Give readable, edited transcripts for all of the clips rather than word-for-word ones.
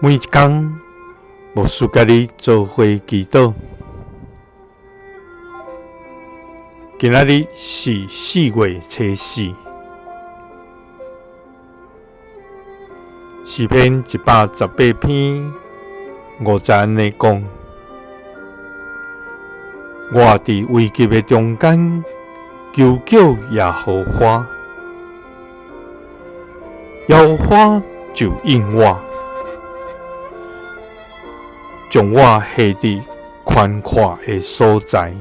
每一工，牧師佮你做伙祈禱。今仔日是4月初四，詩篇118篇5節按呢講：我佇危急的中間，求叫耶和華，耶和華就應我，將我下佇寬闊的所在。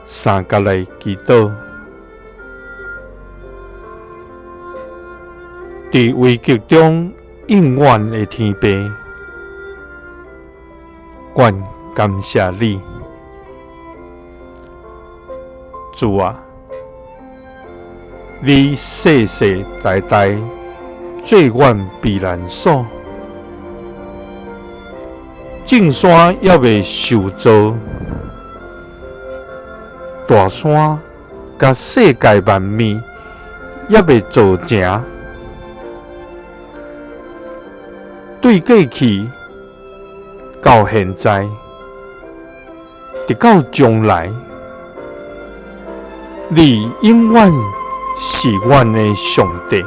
三角來祈禱，佇危急中應阮的天父，阮感謝你，主啊，你世世代代做阮避難所，眾山猶未受造，大山佮世界萬物猶未造成，對過去到現在，直到將來，你永遠是阮的上帝。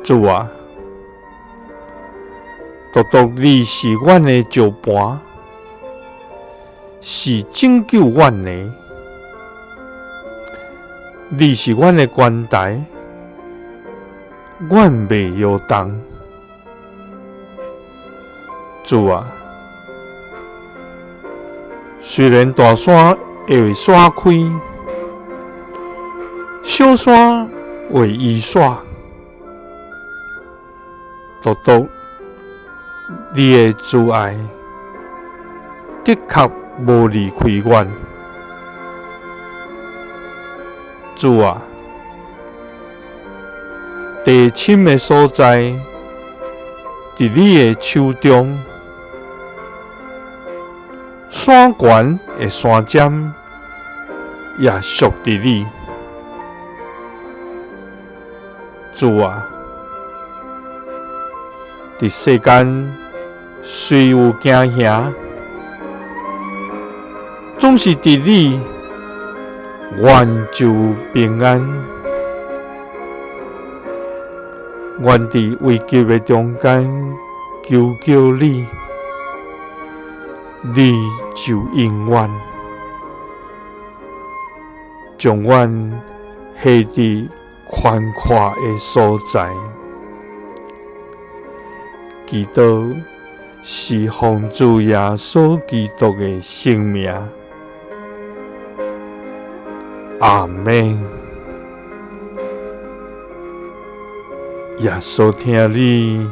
主啊，獨獨你是阮的石磐，是拯救阮的，你是阮的關台，阮袂搖動。主啊，雖然大山會散開，小山會移徙，獨獨你的慈愛的確無離開阮。主啊，地深的所在，佇你的手中，山懸的山尖也屬佇你。主啊，佇世間雖有驚嚇，總是佇你，阮就有平安。阮佇危急的中間求叫你，你就應阮，將阮下佇寬闊的所在。祈禱是奉主耶穌基督的聖名。阿們。耶穌疼你，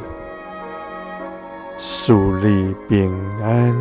賜你平安。